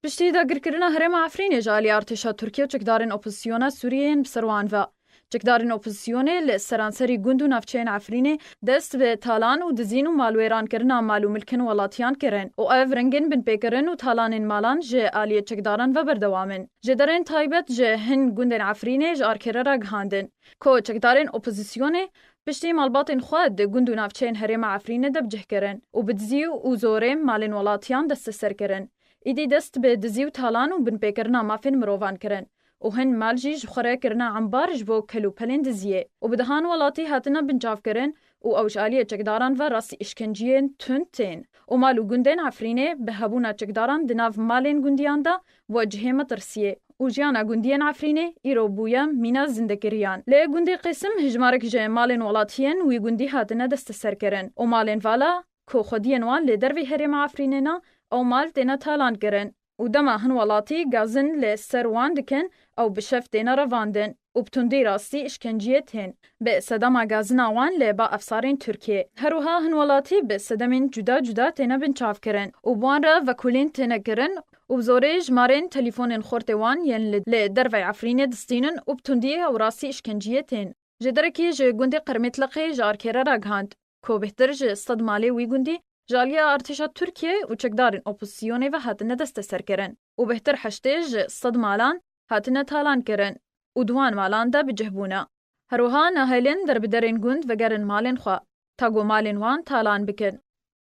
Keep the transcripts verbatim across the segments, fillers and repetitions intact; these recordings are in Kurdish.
Piştî dagirkirina herêma Efrînê ji alî artêşa Tirkiye û çekdarên opozisyona Sûriyê yên bi ser wan ve, çekdarên opozisyonê li seranserî gund û navçeyên Efrînê dest bi talan û dizîn û malwêrankirina mal û milkên welatiyan kirin û ev rengên binpêkirin û talanên malan ji aliyê çekdaran ve berdewam in. Ji derên taybet ji hin gundên Efrînê ji arkêre ragihandin ku çekdarên opozisyonê piştî malbatên xwe di gund û navçeyên herêma Efrînê de bi cih kirin û bi dizî û zorê malên welatiyan desteser kirin. Îdî dest bi dizî û talan û binpêkirina mafên mirovan kirin û hin mal jî ji xwe re kirine embar ji bo kel û pelên diziyê û bi dehan welatî hatine binçavkirin û ew ji aliyê çekdaran ve rastî îşkenciyên tund tên û mal û gundên Efrînê bi hebûna çekdaran di nav malên gundiyan de bûye cihê metirsiyê û jiyana gundiyên Efrînê îro bûye mîna zindekiriyan. Lê gundê Qêsim hijmarek ji malên welatiyên wî gundî hatine desteserkirin û malên vala ku xwediyên wan li dervê herêma Efrînê ne, ew mal têne talan kirin û dema hin welatî gazin li ser wan dikin, ew bi şev têne revandin û bi tundî rastî îşkenciyê tên. Bi sedema gazina wan li ba efsarên Tirkiyê. Her wiha hin welatî bi sedemên cuda cuda têne binçavkirin û bi wan re vekolîn têne kirin û bi zorê jimarên telîfonên xortê wan yên li, li dervey Efrînê distînin û bi tundî ew rastî îşkenciyê tên. Ji derekî ji gundê Qermêtleqê ji arkêre ragihand ku bêhtir ji sed malê wî gundî ji aliya artêşa Tirkiye û çekdarên opozisyonê ve hatine desteserkirin û bêhtir heştê ji sed malan hatine talan kirin û di wan malan de bi cih bûne. Her wiha nahelin derbiderên gund vegerin malên xwe, ta ku malên wan talan bikin.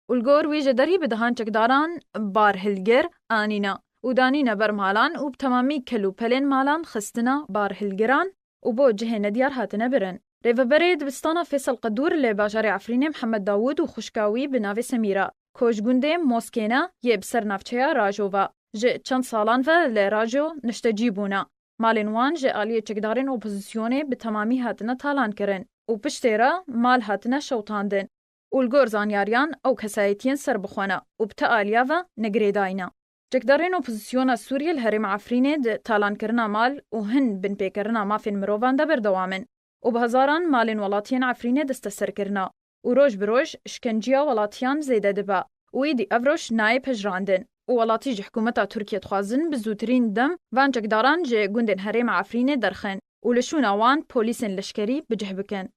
Û li gor wî ji derî bi dehan çekdaran barhilgir anîne û danîne ber malan û bi temamî kel û pelên malan xistine barhilgiran û bo cihê nediyar hatine birin. Rêveberê dibistana Fêsel Qedûr li bajarê Efrînê Mihemed Dawûd û xwişka wî bi navê Semîra, ku ji gundê Moskê ne, yê bi ser navçeya Rajo ve, ji çend salan ve li Rajo niştecî bûne. Malên wan ji aliyê çekdarên opozisyonê bi temamî hatine talan kirin û piştê re mal hatine şewitandin û li gor zanyariyan ew kesayetiyên serbixwe ne û bi ti aliya ve ne girêdayî ne. Çekdarên opozisyona Sûriyê li herêma Efrînê di talankirina mal û hin binpêkirina mafên mirovan de berdewam in û bi hezaran malên welatiyên Efrînê desteser kirine û roj bi roj îşkenceya welatiyan zêde dibe û êdî ev roj nayê pejirandin û welatî ji hikûmeta Tirkiyê dixwazin bi zûtirîn dem van çekdaran ji gundên herêma Efrînê derxin û li şûna wan polîsên leşkerî bi cih bikin.